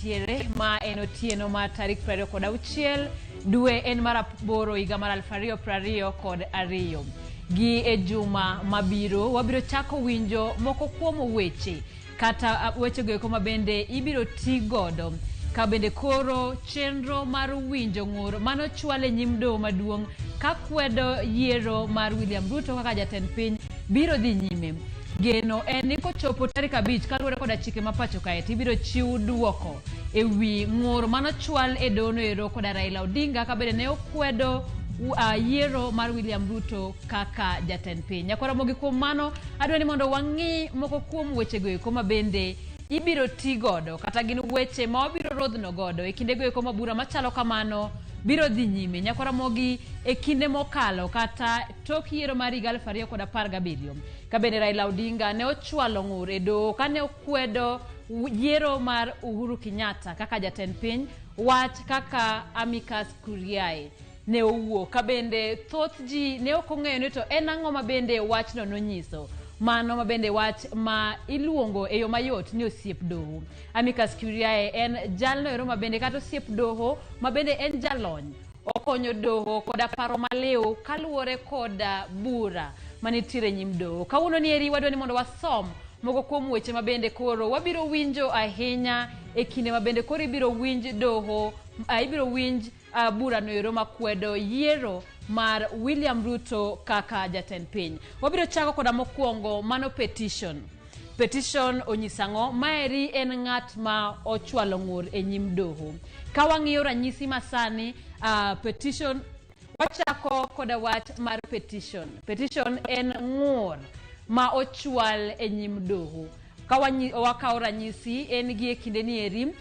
intiere. Ma en otieno mar tarik 26 dwe en mar aboro higa mar 2022. Gi e juma mabiro wabiro chako winjo moko kuom weche kata wechego eko ma bende ibiro ti godo ka bende koro chenro mar winjo ng'ur manochwal e nyim doho maduong' ka kwedo yiero mar William Ruto kaka jatend piny biro dhi nyime. Geno en ni kochopo tarik 5 kaluwore koda chike ma pacho kae to ibiro chiw duoko e wi ng'ur manochwal e dohono ero koda Raila Odinga ka bende ne okwedo yiero mar William Ruto kaka jatend piny. Nyakwar Ramogi kuom mano adwa ni mondo wang'i moko kuom wechego eko ma bende ibiro ti godo kata gin weche ma wabiro rodhno godo e kindego eko ma bura machalo kamano biro dhi nyime. Nyakwar Ramogi e kinde mokalo kata tok yiero mar higa 2017 ka bende Raila Odinga ne ochwalo ng'ur e doho kane okwedo yiero mar Uhuru Kenyatta kaka jatend piny wach kaka Amicus Curiae ne owuok ka bende thoth ji ne ok ong'eyo ni to en ang'o ma bende wachno nonyiso. Mano ma bende wach ma iluongo e yo mayot ni osiep doho. Amicus Curiae en jalno ero ma bende kata osiep doho ma bende en jalony. Okonyo doho koda paro maliw kaluwore koda bura manitiere nyim doho. Kawuono ni eri wadwa ni mondo wasom moko kuom weche ma bende koro wabiro winjo ahinya e kinde ma bende koro ibiro winj doho, ibiro winj burano ero makwedo yiero mar William Ruto kaka jatend piny. Wabiro chako koda mokwongo mano petition. Petition onyiso ang'o? Maeri en ng'at ma ochwalo ng'ur e nyim doho. Ka wang'iyo ranyisi masani, petition wachako koda wach mar petition. Petition en ng'ur ma ochwal e nyim doho. Ka wakawo ranyisi en gi e kinde ni eri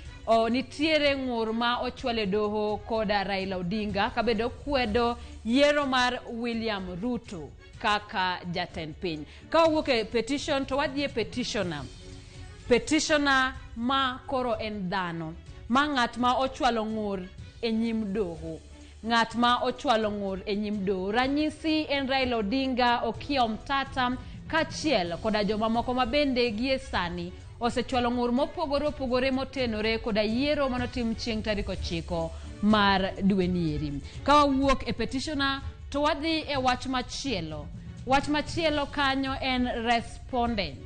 nitiere ng'ur ma ochwal e doho koda Raila Odinga ka bende okwedo yiero mar William Ruto kaka jatend piny. Ka wawuok e petition to wadhi e petitioner. Petitioner ma koro en dhano, ma ng'at ma ochwalo ng'ur e nyim doho. Ng'at ma ochwalo ng'ur e nyim doho. Ranyisi en Raila Odinga, Okiya Omtata kaachiel koda jomamoko ma bende gie sani osechwalo ng'ur mopogore opogore motenore koda yiero manotim chieng' tarik 9 mar dwe nieri. Ka wawuok e petitioner to wadhi e wach machielo. Wach machielo kanyo en respondent.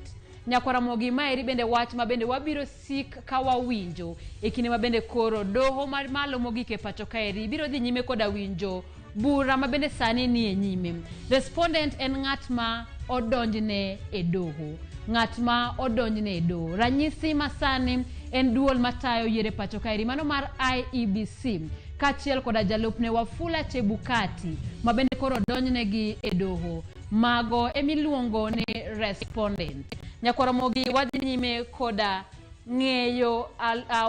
Nyakwar Ramogi maeri bende wach ma bende wabiro sik ka wawinjo e kinde ma bende koro doho mar malo mogik e pacho kaeri biro dhi nyime koda winjo bura ma bende sani ni e nyime. Respondent en ng'at ma odonjne e doho. Ng'at ma odonjne e doho. Ranyisi ma sani en duol matayo yiero e pacho kaeri mano mar IEBC kaachiel koda jalupne Wafula Chebukati ma bende koro odonjnegi e doho. Mago emiluongo ni respondent. Nyakwar Ramogi wadhi nyime koda ng'eyo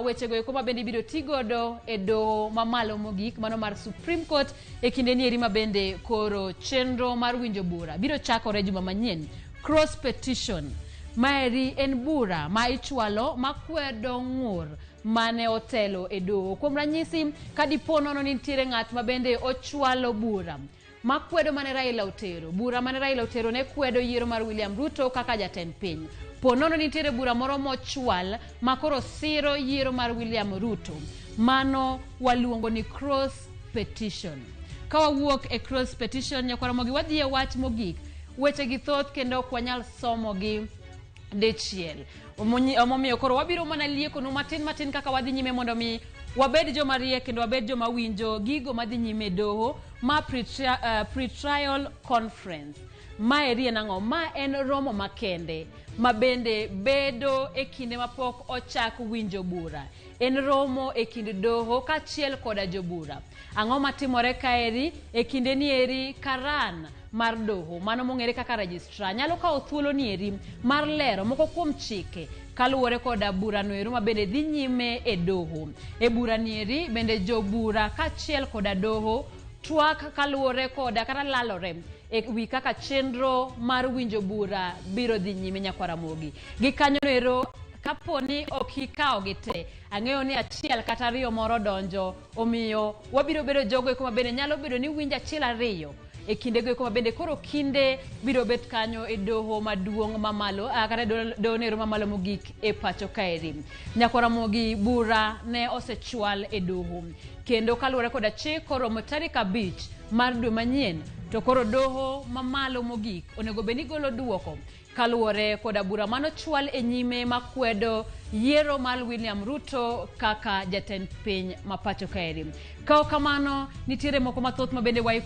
wechego eko ma bende ibiro ti godo e doho mamalo mogik mano mar Supreme Court e kinde ni eri ma bende koro chenro mar winjo bura biro chakore juma manyien. Cross petition maeri en bura ma ichwalo makwedo ng'ur mane otelo e doho. Kuom ranyisi, ka dipo nono ni nitiere ng'at ma bende ochwalo bura makwedo mane Raila otero, bura mane Raila otero ne kwedo yiero mar William Ruto kaka jatend piny. Po nono nitiere bura moro mochwal ma koro siro yiero mar William Ruto. Mano waluongo ni cross petition. Ka wawuok e cross petition, Nyakwar Ramogi, wadhi e wach mogik. Weche gi thoth kendo ok wanyal somogi dichiel. Omomiyo koro wabiro mana liekonu matin matin kaka wadhi nyime mondo mi wabed joma riek kendo wabed joma winjo gigo madhi nyime e doho ma pre-trial conference. Maeri en ang'o? Ma en romo makende ma bende bedo e kinde mapok ochak winjo bura. En romo e kind doho kaachiel koda jobura. Ang'o matimore kaeri e kinde nieri karan mar doho mano mong'ere kaka registrar nyalo kawo thuolo nieri mar lero moko kuom chike kaluwore koda burano ero ma bende dhi nyime e doho. E bura nieri bende jobura kaachiel koda doho twak kaluwore koda kata lalore e wi kaka chenro mar winjo bura biro dhi nyime Nyakwar Ramogi. Gi kanyo ero kapo ni ok ikawogi te, ang'eyo ni achiel kata ariyo moro donjo, omiyo wabiro bedo jogo eko ma bende nyalo bedo ni winjo achiel ariyo E kindego eko ma bende koro kinde biro bet kanyo e doho maduong' mamalo kata doho nero mamalo mogik e pacho kaeri. Nyakwar Ramogi bura ne osechwal e doho kendo kaluwore koda chik koromo tarik 5 mar dwe manyien to koro doho mamalo mogik onego bed ni golo duoko kaluwore koda bura manochwal e nyime makwedo yiero mar William Ruto kaka jatend piny ma pacho kaeri. Ka ok kamano, nitiere moko mathoth ma bende waiko.